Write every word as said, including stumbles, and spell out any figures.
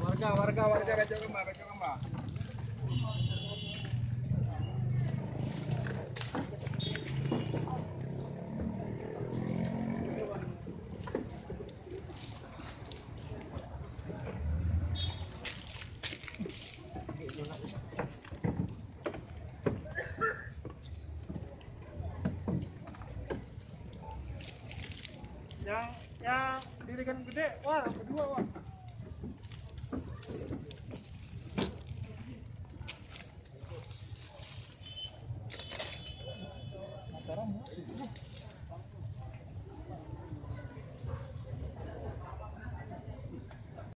Warga, warga, warga, baca gambar, baca gambar. Yang, yang dirikan gede, wah, kedua, wah.